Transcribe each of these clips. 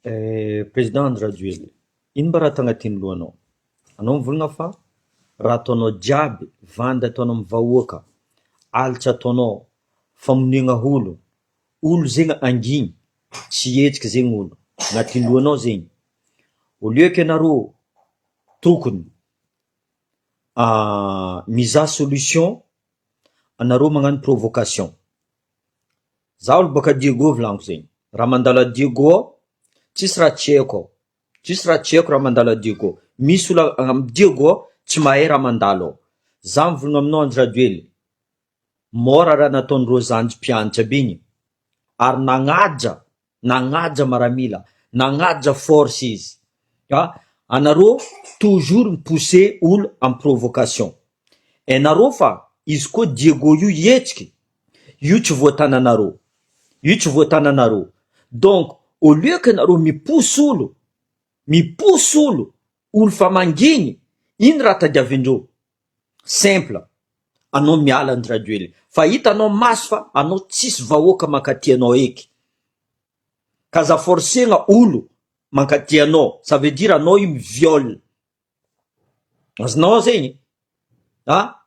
Président Andry Rajoelina, ino mba raha tagnatin'ny lohanao? Anao mivolagna fa raha ataonao jiaby, vandy ataonao amin'ny vahoaka, alitra ataonao, famonoegna olo, olo zegny angigny, tsy hihetsiky zegny olo, agnatin'ny lohanao zegny, au lieu que anareo tokony mizaha solution, anareo magnano provocation. Za olo baka Diego volaniko zegny, raha mandalo a Diego ao tsisy raha tsy haiko ao, tsisy raha tsy haiko raha mandalo a Diego, misy olo am Diego ao tsy mahay raha mandalo ao, za mivolagna aminao Andry Rajoely, mora raha nataondreo zandry mpianatra aby igny, ary nagnaja nagnaja maramila, nagnaja force izy, a anareo toujours mi-pousser olo am provocation, hainareo fa izy koa Diego io hihetsiky, io tsy voatananareo, io tsy voatananareo, donc au lieu que nareo mi-pousse olo, mi-pousse olo, olo fa mangigny, ino raha tadiavindreo? Simple, anao miala Andry Rajoelina fa hitanao maso fa anao tsisy vahoaka mankatia anao eky, ka aza forcegna olo mankatia anao, ça veut dire anao io mi-viole, azonao zegny a!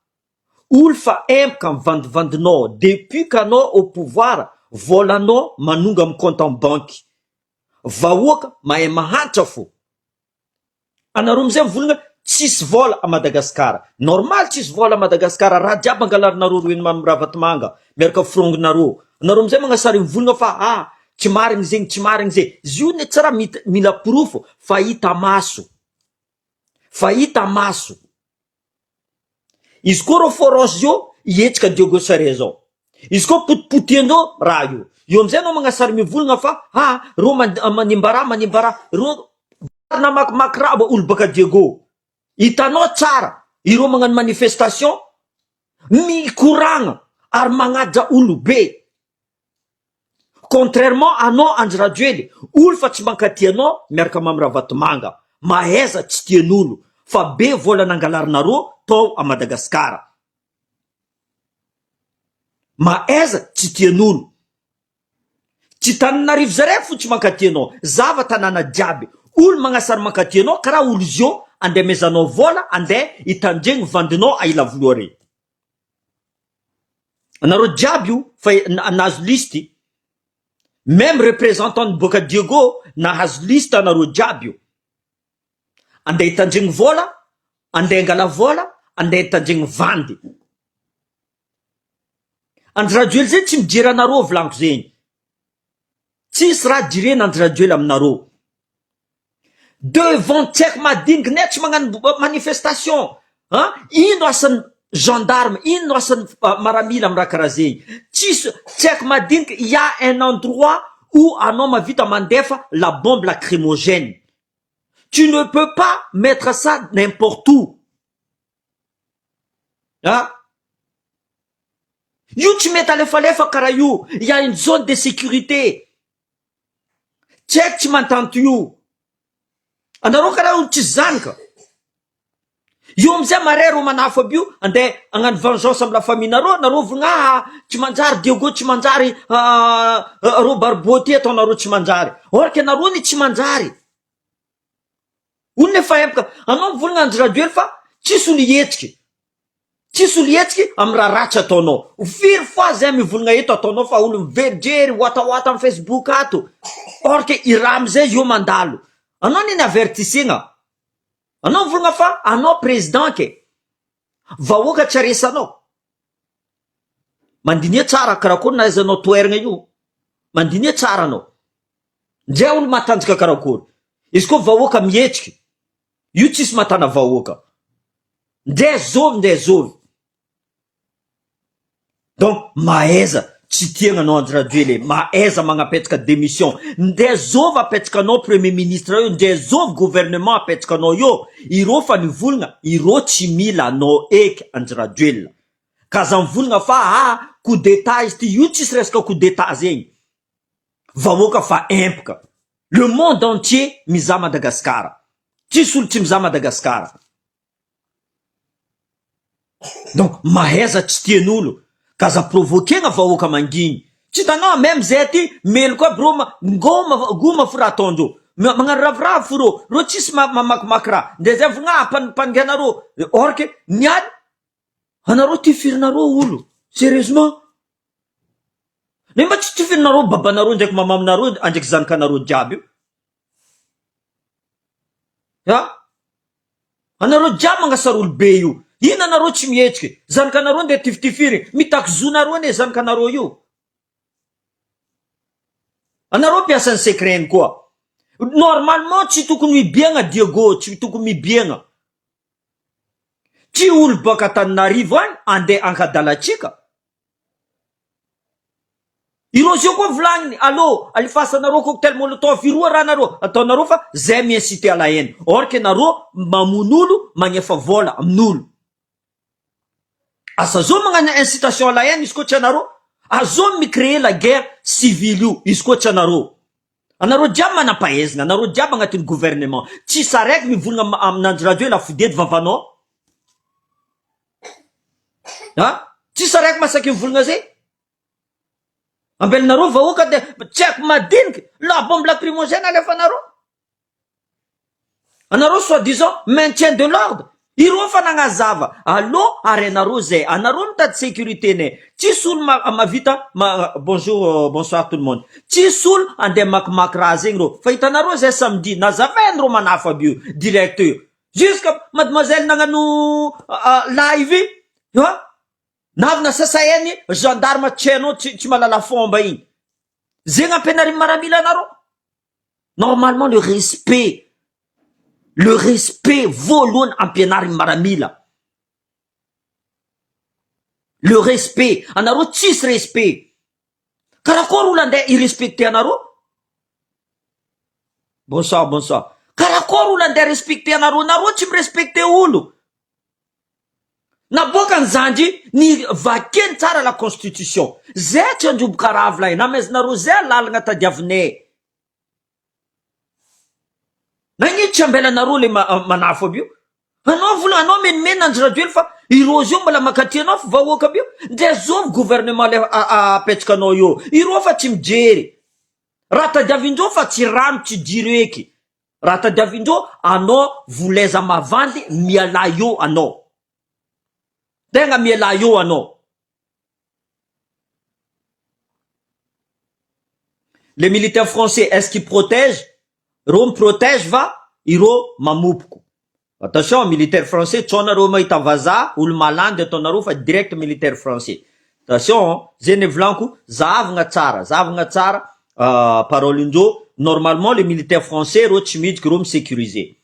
Olo fa empaka mivandivandinao depuis qu'anao au pouvoir volanao manonga am compte en banque, vahoaka mahay mahantra fô. Anareo amizay mivolagna tsisy vola a Madagascar, normal tsisy vola a Madagascar raha jiaby angalarinareo roeny mamy ravatomanga miaraka firongonareo, anareo amizay magnasary mivolagna fa ah tsy marigny zegny tsy marigny zegny, izy io ne tsy raha mila porofo fa hita maso, fa hita maso. Izy koa reo forage io hihetsika Diego Suarez zao. Izy koa potipotihandreo raha io. Eo amizay anao magnasary mivolagna fa ah reo manimba raha manimba raha reo namakimaky raha olo baka Diego. Hitanao tsara ireo magnano manifestation mikoragna ary magnaja olo be. Contrairement anao Andry Rajoely, olo fa tsy mankatia anao miaraka Mamy Ravatomanga, mahaiza tsy tian'olo fa be vola nangalarinareo tao a Madagascar. Mahaiza tsy tian'olo. Tsy Tananarivo zare fo tsy mankatia anao, zava tanàna jiaby, olo magnasary mankatia anao karaha olo zio andeha amezanao vola andeha hitandregny vandinao a Ilavoloha re. Anareo jiaby io fa nahazo liste, même représentant ny boaka Diego nahazo liste anareo jiaby io, andeha hitandregny vola, andeha hangala vola, andeha hitandregny vandy. Andry Rajoely zay tsy mijery anareo volaniko zegny, tsisy raha jerena Andry Rajoely aminareo. Devant tsy haiko madiniky ne tsy magnano manifestation an! Ino asan'ny gendarme, ino asan'ny maramila am raha karaha zegny? Tsisy tsy haiko madiniky il ya un endroit où anao mahavita mandefa la bombe lacrymogène, tu ne peux pas mettre ça n'importe où an! Io tsy mety alefalefa karaha io, il ya une zone de sécurité. Tsy haiko tsy mantanty io. Anareo karaha olo tsisy zanaka. Io amizay marais reo manafo aby io andeha hagnano vengeance amy la famille nareo anareo vogna ah tsy manjary Diego tsy manjary reo barbeau ty ataonareo tsy manjary or que nareo ny tsy manjary. Olo nefa empaka anao mivolagna Andry Rajoely fa tsisy olo hihetsiky. Tsisy olo hihetsiky am raha ratsy ataonao. Firy fois zay mivolagna eto ataonao fa olo miverijery watawata am facebook ato. Or que i raha amizay io mandalo. Anao anie ni-avertissegna. Anao mivolagna fa anao président ke. Vahoaka tsy aresanao. Mandinia tsara karakory nahaizanao toeragna io. Mandinia tsara anao. Ndre olo matanjaka karakory. Izy koa vahoaka mihetsiky. Io tsisy matana vahoaka. Ndre zovy ndre zovy. Donc mahaiza tsy tiagna anao Andry Rajoely e, mahaiza magnapetraka démission. Ndre zovy apetraka anao premier ministre eo, ndre zovy gouvernement apetraka anao eo, ireo fa nivolagna, ireo tsy mila anao eky Andry Rajoelina. Ka aza mivolagna fa ah coup d'etat izy ty, io tsisy resaka coup d'etat zegny. Vahoaka fa empaka. Le monde entier mizaha Madagascar. Tsisy olo tsy mizaha Madagascar. Donc mahaiza tsy tian'olo ka aza provoquer-na vahoaka manginy. Tsy hitanao même zay aty meloko aby reo ngôma goma fo raha ataondreo. Magnano ravoravo fo reo, reo tsisy mamakimaky raha, ndre zay vogna ampandianareo, or que niany anareo tifirinareo olo, serieusement, ne mba tsy tifirinareo babanareo ndraiky mamaminareo andraiky zanakanareo jiaby io, a anareo jiaby magnasara olo be io, ino anareo tsy mihetsiky, zanakanareo ndeha tifitifiry, mitaky zonareo anie zanakanareo io. Anareo mpiasan'ny secret-ny koa. Normalement tsy tokony mibiagna Diego, tsy tokony mibiagna. Tsy olo baka Antananarivo agny andeha ankadalatsika. Ireo zio koa volagniny, allô, alefasanareo cocktail molotov iroa raha nareo, ataonareo fa zay mi-inciter à la haine. Or que nareo mamono olo, magnefa vola amin'olo. Asa zao magnano incitation à la haine izy koa tsy anareo? Azao mi-créer la guerre civile io izy koa tsy anareo? Anareo jiaby manampahaizana, anareo jiaby agnatin'ny gouvernement, tsisy araiky mivolagna amin'Andry Rajoelina afodedy vavanao? A? Tsisy araiky masaky mivolagna zay? Ambelanareo vahoaka de tsy haiko madiniky, la bombe lacrymogène alefanareo? Anareo soit disant maintien de l'ordre, ireo fa nagnazava allo ary anareo zay, anareo mitady sécurité nay, tsisy olo mahavita bonjour bonsoir tout le monde, tsisy olo andeha hamakimaky raha zegny reo, fa hitanareo zay samedi nazavain'ireo manafo aby io direct io, jusque mademoiselle nagnano live io an, navy nasasainy gendarme tsy hainao tsy mahalala fomba igny, zegny ampianarin'ny maramila anareo. Normalement le respect, le respect voalohany ampianariny maramila, le respect, anareo tsisy respect, karakôry olo andeha hi-respecter anareo? Bonsoir bonsoir, karakôry olo andeha hi-respecter anareo, nareo tsy mi-respecter olo, Naboakany zandry ny vakeny tsara la constitution zay tsy androboka raha volay namaizinareo zay lalagna tadiavinay nagnino tsy ambelanareo le manafo aby io anao vola anao menimena Andry Rajoely fa i Rose io mbola makaty anao fa vahoaka aby io ndre zovy gouvernement le apetsaka anao io ireo fa tsy mijery raha tadiavindreo fa tsy rano tsy jiro eky Raha tadiavindreo anao voleza mavandy mialà eo anao. Tegna mialà eo anao. Les militaires français est-ce qu'ils protègent? Reo mi-protège va ireo mamopoko. Attention militaire français tsao nareo mahita vazaha olo malandy ataonareo fa direct militaire français. Attention zay ny volaniko zahavagna tsara zahavagna tsara parole ndreo normalement les militaires français reo tsy miditra reo mi-sécuriser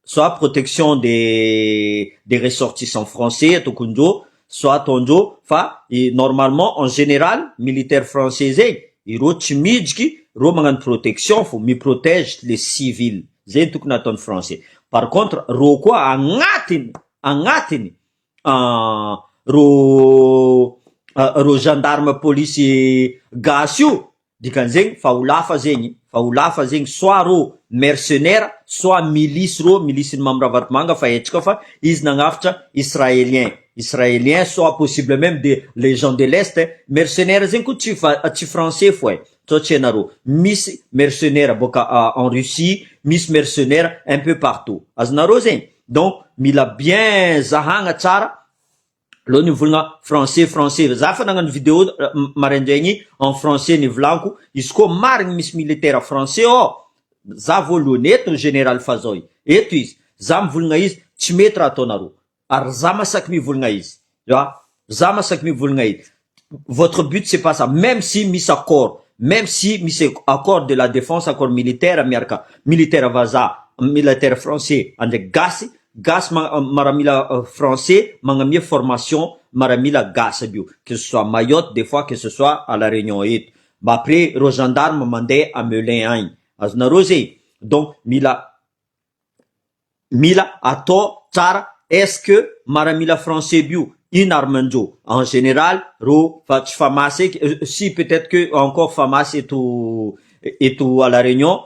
soit protection des des ressortissants français ataoko ndreo soit ataondreo fa normalement en général militaire français zay ireo tsy midriky reo magnano protection fo mi-protège les civils zay tokony ataon'ny français par contre reo koa agnatiny agnatiny Rô rô gendarme polisy gasy io dikan'izegny fa ho lafa zegny fa ho lafa zegny soit rô mercenaire soit milice rô milice ny Mamy Ravatomanga fa haintsika fa izy nagnafitra israelien israelien soit possible meme de les gens de l'est mercenaire zegny koa tsy va tsy français fo e sao tsy hainareo misy mercenaire boaka en Russie misy mercenaire un peu partout azonareo zegny Donc mila bien zahagna tsara aleo nivolagna français français za fa nagnano video maraindraigny en français nivolaniko izy koa marigny misy militaire français ao za voalohany eto général Fazao eto izy za mivolagna izy tsy mety raha ataonareo ary za masaky mivolagna izy a za masaky mivolagna izy votre but c'est pas ça même si misy accord même si misy accord de la défense accord militaire miaraka militaire vazaha militaire français andraiky gasy gasy maramila français magnamia formation maramila gasy aby io que ce soit Mayotte des fois que ce soit à la Réunion eto mba après reo gendarme mandeha à Melun agny azonareo zay donc mila Mila atao tsara est ce que maramila français by io ino arme-ndreo en général reo fa tsy famas eky si peut être que encore famas eto eto à la réunion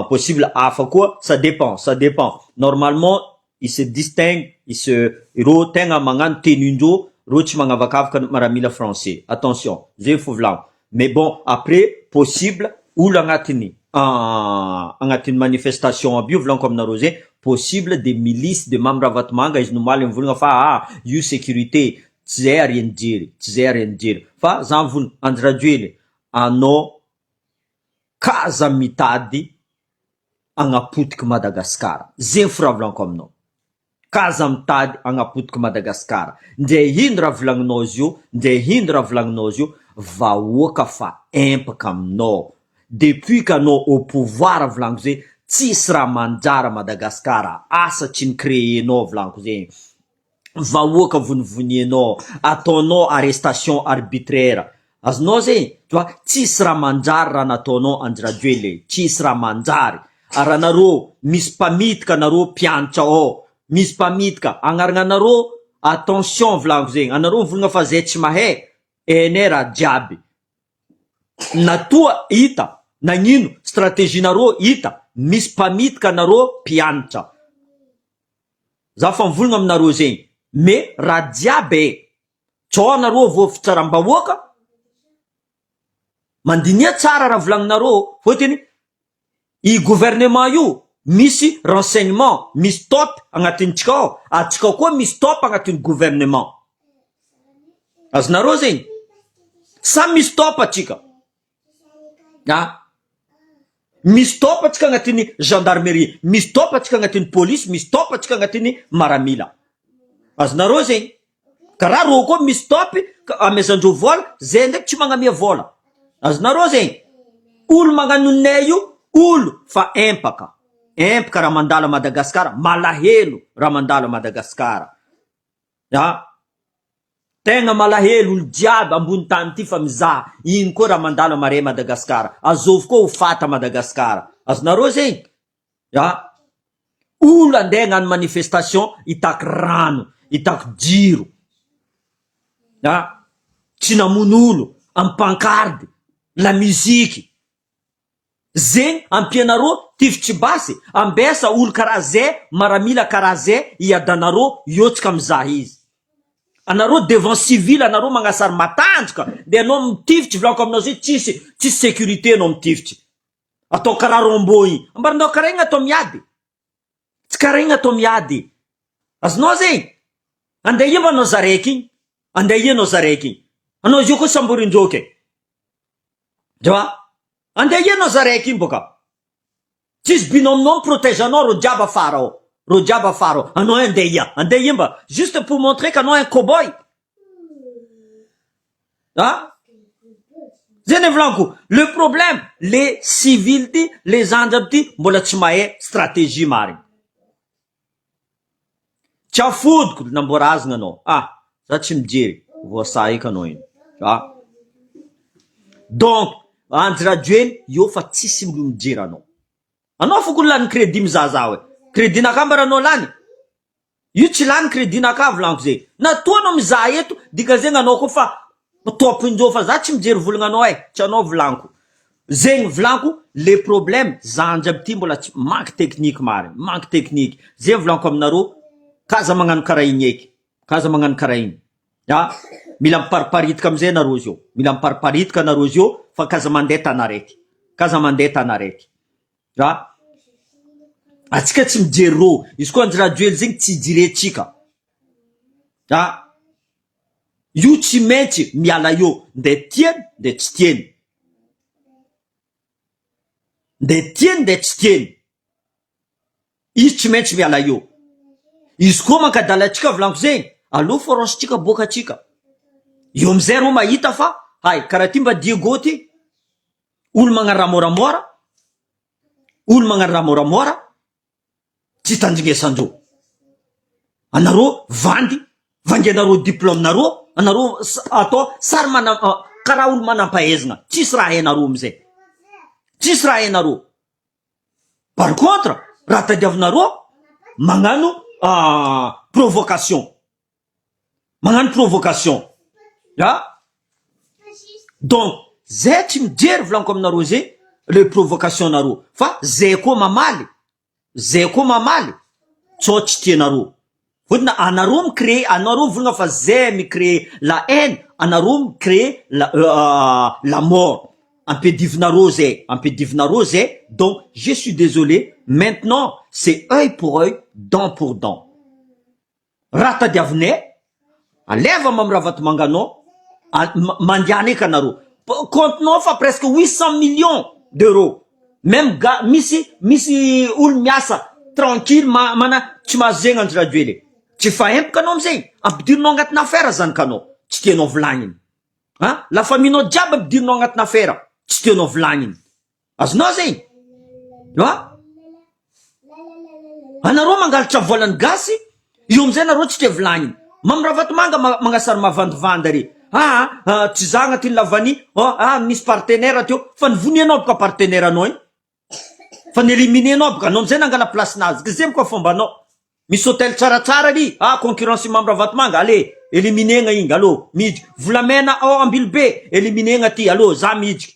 possible hafa koa ça dépend ça dépend normalement il se distingue il se ireo tegna magnano tenue ndreo reo tsy magnavakavaka maramila français attention zay fo volagno mais bon après possible. Olo agnatiny agnatin'ny manifestation aby io volaniko aminareo zay possible de milice de Mamy Ravatomanga izy nomaly mivolagna fa ah io sécurité tsy zay ary nijery tsy zay ary nijery fa za mivolagna Andry Rajoely anao kaza mitady agnapotiky Madagasikara zegny fo raha volaniko aminao. K'aza mitady agnapotiky Madagascar. Ndre ino raha volagninao zio, ndre ino raha volagninao zio, vahoaka fa empaka aminao. Depuis k'anao au pouvoir volaniko zay, tsisy raha manjary Madagascar, asa tsy ni-créer-nao volaniko zegny. Vahoaka vonivonienao, ataonao arrestation arbitraire. Azonao zegny? Tu vois, tsisy raha manjary raha nataonao Andry Rajoelina e, tsisy raha manjary. Ary anareo misy mpamitika anareo mpianatra ao, misy mpamitika, agnarana anareo attention volaniko zegny, anareo mivolagna fa zay tsy mahay, hainay raha jiaby. Natoa hita, nagnino stratégie nareo hita, misy mpamitika anareo mpianatra. Za fa mivolagna aminareo zegny, mais raha jiaby e. Tsao anareo vao fitsaram-bahoaka, mandiniha tsara raha volagninareo, fôtony i gouvernement io misy renseignement, misy top agnatintsika ao, atsika koa misy top agnatin'ny gouvernement. Azonareo zegny? Samy misy top atsika. Ah. Misy top atsika agnatin'ny gendarmerie, misy top atsika agnatin'ny police, misy top atsika agnatin'ny maramila. Azonareo zegny? Karaha rô koa misy top ka amezandreo vola, zay ndraiky tsy magnamia vola. Azonareo zegny? Olo magnano nay io, olo fa empaka. Empaka raha mandalo a Madagasikara, malahelo raha mandalo a Madagasikara. Ah! Tegna malahelo olo jiaby ambony tany ty fa mizaha ino koa raha mandalo a mare Madagasikara. Azovy koa ho faty a Madagasikara. Azonareo zegny? Ah! Olo andeha hagnano manifestation hitaky rano, hitaky jiro. Ah! Tsy namono olo, amy pancarte, la musique. Zegny ampianareo tifitry basy, ambesa olo karaha zay, maramila karaha zay hiadanareo hiotsika mizaha izy. Anareo devant civil anareo magnasary matanjaka de anao mitifitry volaniko aminao zay tsisy tsisy sécurité anao mitifitry. Atao karaha Rambo igny. Ambaranao karaha igny atao miady. Tsy karaha igny atao miady. Azonao zegny? Andeha ia mba anao zaraiky igny? Andeha ia anao zaraiky igny? Anao izy io koa samborin-droky e. Dra. Andeha ia anao zaraiky igny boka. Tsisy binôme-nao mi-protège anao reo jiaby afara ao. Reo jiaby afara ao. Anao andeha ia? Andeha ia mba? Juste pour montrer qu'anao un cow-boy. Ah! Zay ny volaniko. Le problème, le civil ty, le zandry aby ty mbola tsy mahay stratégie marigny. Tsy afodiko namboarazagna anao. Ah! Za tsy mijery. Voasa eky anao iny. Ah! Donc, Andry Rajoely io fa tsisy olo mijery anao. Anao foko lany crédit mizahazaha hoe. Crédit nakà mbara anao lany. Io tsy lany crédit nakà volaniko zay. Natoa anao mizaha eto, dikan'izegny anao koa fa tompon-dreo fa za tsy mijery volagna anao eh, tsy anao volaniko. Zegny volaniko le problème zandry aby ty mbola tsy manque technique marigny, manque technique. Zegny volaniko aminareo, k'aza magnano karaha igny eky, k'aza magnano karaha igny. Ah, mila mipariparitaka amizay nareo zio, mila mipariparitaka nareo zio fa k'aza mandeha tany araiky, k'aza mandeha tany araiky. Ah, atsika tsy mijery rô, izy koa Andry Rajoely zegny tsy ijirentsika. Ah, io tsy maintsy miala eo, nde tiany nde tsy tiany, nde tiany nde tsy tiany, izy tsy maintsy miala eo. Izy koa mankadala antsika volaniko zegny, aleo force-tsika boaka atsika, eo amizay rô mahita fa hay karaha ty mba Diego ty. Olo magnano raha moramora, olo magnano raha moramora tsy tandrignesan-dreo. Anareo vandy, vangianareo diplôme nareo, anareo atao sary mana karaha olo manampahaizana, tsisy raha hainareo amizay, tsisy raha hainareo. Par contre raha tadiavinareo magnano provocation. Magnano provocation ah donc zay tsy mijery volaniko aminareo zay le provocation nareo fa zay koa mamaly zay koa mamaly tsao tsy tianareo fotony anareo mi cree anareo mivolagna fa zay mi cree la haine anareo mi cree la la mort. Ampiadivinareo zay, ampiadivinareo zay, donc je suis désolé, maintenant c'est oeil pour oeil, dent pour dent. Raha tadiavinay, aleva Mamy Ravatomanga anao, mandehana eky anareo, compte-nao fa presque 800 millions d'euros, même ga misy misy olo miasa tranquille ma mana tsy mahazo zegny Andry Rajoely e, tsy efa empaka anao amizegny, ampidirinao agnatina affaire zanakanao, tsy tianao volagniny. A! La famille nao jiaby ampidirinao agnatina affaire tsy tianao volagniny. Azonao zegny? A! Anareo mangalatra volan'ny gasy, io amizay nareo tsy tia volagniny. Mamy Ravatomanga magnasary mavandivandy ary. Aa tsy za agnatin'ny la vanille, aa misy partenaire teo, fa nivonianao boka partenaire anao igny. Fa ni-éliminer-nao boka anao amizay nangala place-nazy, ka zay boka fombanao. Misy hotel tsaratsara ary ah concurrence Mamy Ravatomanga allez éliminer-gna igny allo midriky volamena ao Ambilobe éliminer-gna aty allo za midriky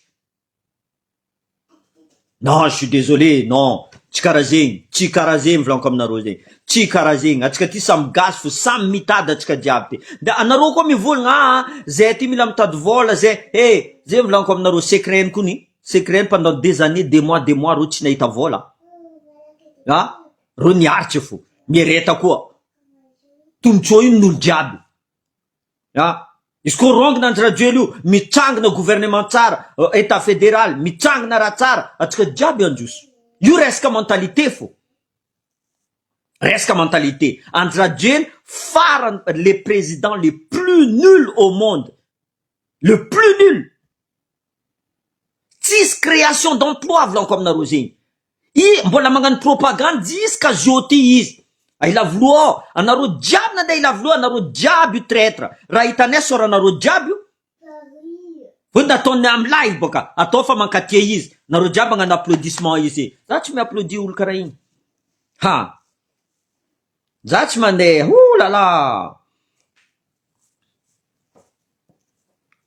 non je suis désolé non tsy karaha zegny tsy karaha zegny volaniko aminareo zegny tsy karaha zegny atsika ty samy gasy fo samy mitady atsika jiaby ty de anareo koa mivolagna ah zay ty mila mitady vola zay eh zay volaniko aminareo secret-ny kony secret-ny pendant des années des mois des mois reo tsy nahita vola ah Reo niaritry fo. Miereta koa. Tombotsoa io n'olo jiaby. Ah! Izy koa rongina Andry Rajoely io, mitsangana gouvernement tsara, Etat federal, mitsangana raha tsara, atsika jiaby handroso. Io resaka mentalité fo. Resaka mentalité. Andry Rajoely farany le président le plus nul au monde. Le plus nul. Tsisy création d'emploi volaniko aminareo zegny. I mbola magnano propagande jusqu'à zao ty izy. Ailavoloha ao, anareo jiaby nandeha Ilavoloha, anareo jiaby io traitre. Raha hitanay soranareo jiaby io. Vao nataony amilay boka, atao fa mankatia izy. Nareo jiaby magnano applaudissement izy. Za tsy mi-applaudir olo karaha igny. Ha. Za tsy mandeha, ouh là là.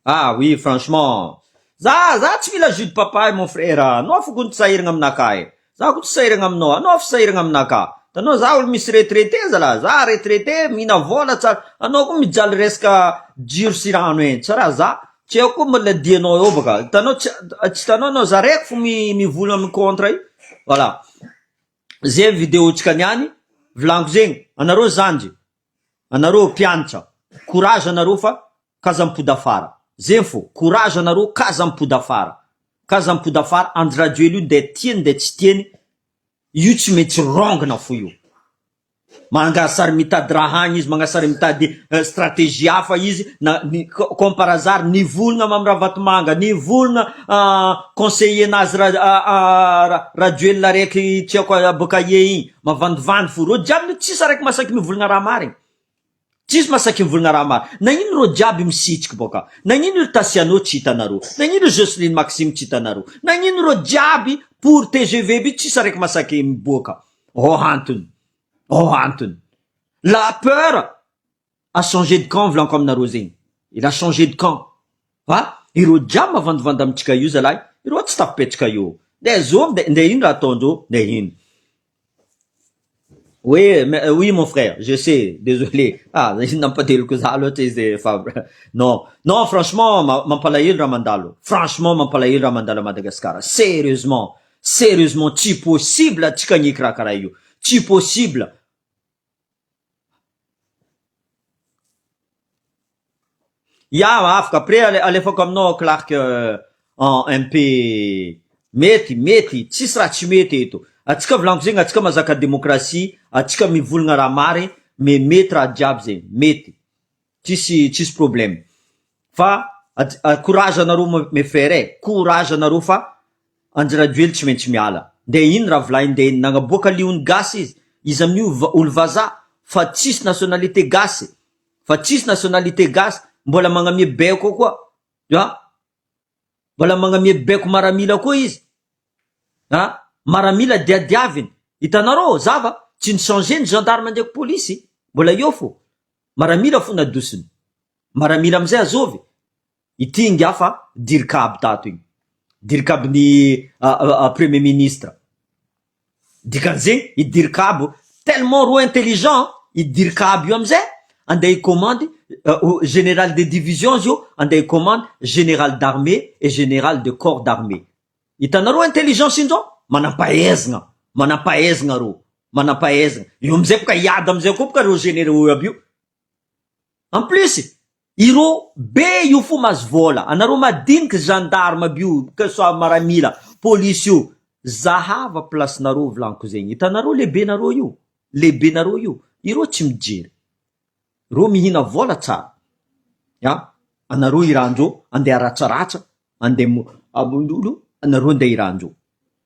Ah oui franchement za za tsy mila jus de papaye mon frère anao fo kony tsy sahiragna aminakahy e za ko tsy sahiragna aminao anao fo sahiragna aminakahy hitanao za olo misy retraité zalahy za retraité mihina vola tsara anao koa mijaly resaka jiro sy rano eny tsy raha za tsy haiko koa mbola dianao eo baka hitanao tsy tsy hitanao anao za raiky fo mivolagna mi contre io voilà zay vidéo tsika niany volaniko zegny anareo zandry Anareo mpianatra, courage anareo fa k'aza mipody afara. Zegny fô, courage anareo k'aza mipody afara. K'aza mipody afara, Andry Rajoelina io nde tiany nde tsy tiany, io tsy maintsy rongona fo io. Mangasary mitady raha agny izy, mangasary mitady stratégie hafa izy, na ny comme par hasard nivolagna Mamy Ravatomanga, nivolagna conseiller nazy Rajoelina araiky tsy haiko boaka aia igny, Mavandivandy fo reo jiaby no tsisy araiky masaky mivolagna raha marigny tsisy masaky mivolagna raha marigny nagnino reo jiaby misitriky boka nagnino ry Tassiano tsy hitanareo nagnino ry Jocelyne Maxime tsy hitanareo nagnino reo jiaby pour tgv by tsisy araiky masaky miboaka oh antony oh antony la peur a changer de camp volaniko aminareo zegny il a changer de camp fa ireo jiaby mavandivandy amintsika io zalahy ireo tsy tafipetraka io nde zovy nde nde ino raha ataondreo nde ino oui mais oui mon frère je sais désolé ah ino nampateliko za loatra izy fa non non franchement mampalahelo raha mandalo franchement mampalahelo raha mandalo à Madagascar sérieusement sérieusement tsy possible atsika agneky raha karaha io tsy possible Ya afaka après alefako aminao Clark en MP mety mety tsisy raha tsy mety eto atsika volaniko zegny atsika mazaka demokrasia atsika mivolagna raha marigny mais mety raha jiaby zegny mety tsisy tsisy problème fa courage anareo mes frères e courage anareo fa Andry Rajoely tsy maintsy miala. Ndeha ino raha volahy ndeha ino nagnaboaka liony gasy izy izy amin'io olo vazaha fa tsisy nationalité gasy fa tsisy nationalité gasy mbola magnamia baiko koa a mbola magnamia baiko maramila koa izy a maramila diadiaviny hitanareo zava tsy ni changer ny gendarme ndraiky polisy mbola eo fo maramila fo nadosiny maramila amizay azovy Ity ingahy fa dircab tato igny, dircab ny premier ministre, dikan'izegny i dircab tellement rô intelligent i dircab io amizay. andeha hi-commande général de division izy io andeha hi-commande général d'armée et général de corps d'armée. Hitanareo intelligence injao? Manampahaizagna, manampahaizagna reo, manampahaizagna. Io amizay boka hiady amizay koa boka reo généraux aby io. En plus ireo be io fo mahazo vola, anareo madiniky gendarme aby io, que soit maramila, polisy io, zahava place nareo volaniko zegny, hitanareo lehibenareo io, lehibenareo io, ireo tsy mijery, reo mihina vola tsara, a anareo irandreo andeha haratsaratsy, andeha hamono olo, anareo andeha irandreo,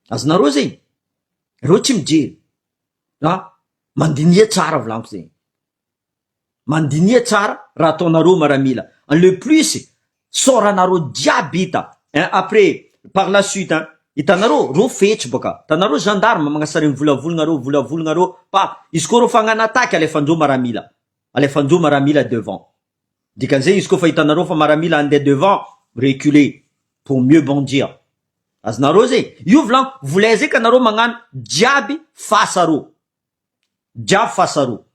azonareo zegny, reo tsy mijery, a mandinia tsara volaniko zegny. Mandinia tsara raha ataonareo maramila en le plus sôranareo jiaby hita ein après par la suite ein hitanareo reo fetsy bôka hitanareo gendarme magnasary mivolavolagna reo volavolagna reo pa izy koa reo fa hagnano attaque alefandreo maramila alefandreo maramila devant dikan'izay izy koa fa hitanareo fa maramila andeha devant reculer pour mieux bondir azonareo zay io volagno volay zay ka nareo magnano jiaby face areo jiaby face areo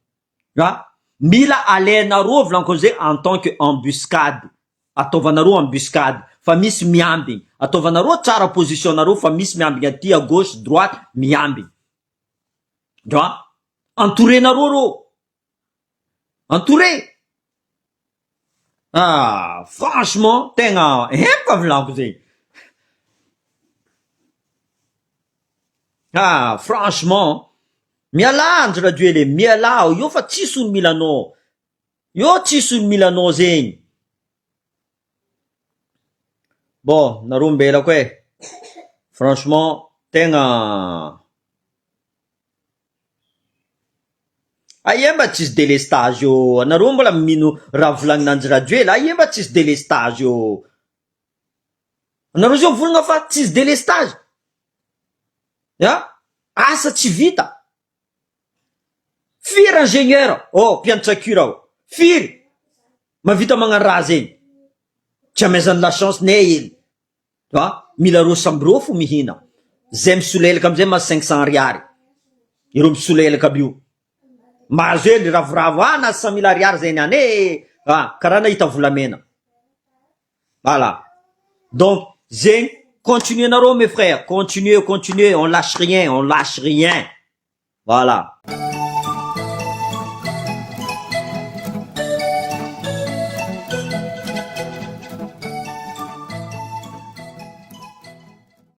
a mila alainareo volaniko amizay en tant que embuscade ataovanareo embuscade fa misy miambigny ataovanareo tsara position nareo fa misy miambigny aty à gauche droite miambigny dra entourenareo reo entouré ah franchement tegna hempoka volaniko zay ah franchement Mialà Andry Rajoely e, mialà eo fa tsisy olo mila anao, eo tsisy olo mila anao zegny. Bon, nareo mbelako e, franchement tegna aia mba tsisy delestage eo, anareo mbola mino raha volagnin'i Andry Rajoely, aia mba tsisy delestage eo, anareo zao mivolagna fa tsisy delestage. A! Asa tsy vita. Firy ingénieur oh mpianatra cure ao? Firy mahavita magnano raha zegny? Tsy amaizany la chance nay hely. A! Mila reo samby reo fo mihina. Zay misolelaka amizay mahazo 500 ariary. Ireo misolelaka aby io. Mahazo hely ravoravo ah nahazo 100 mille ariary zay niany eh! Ah karaha nahita volamena. Voilà donc zegny continuer nareo mes frères continuer continuer on lache rien on lache rien voilà.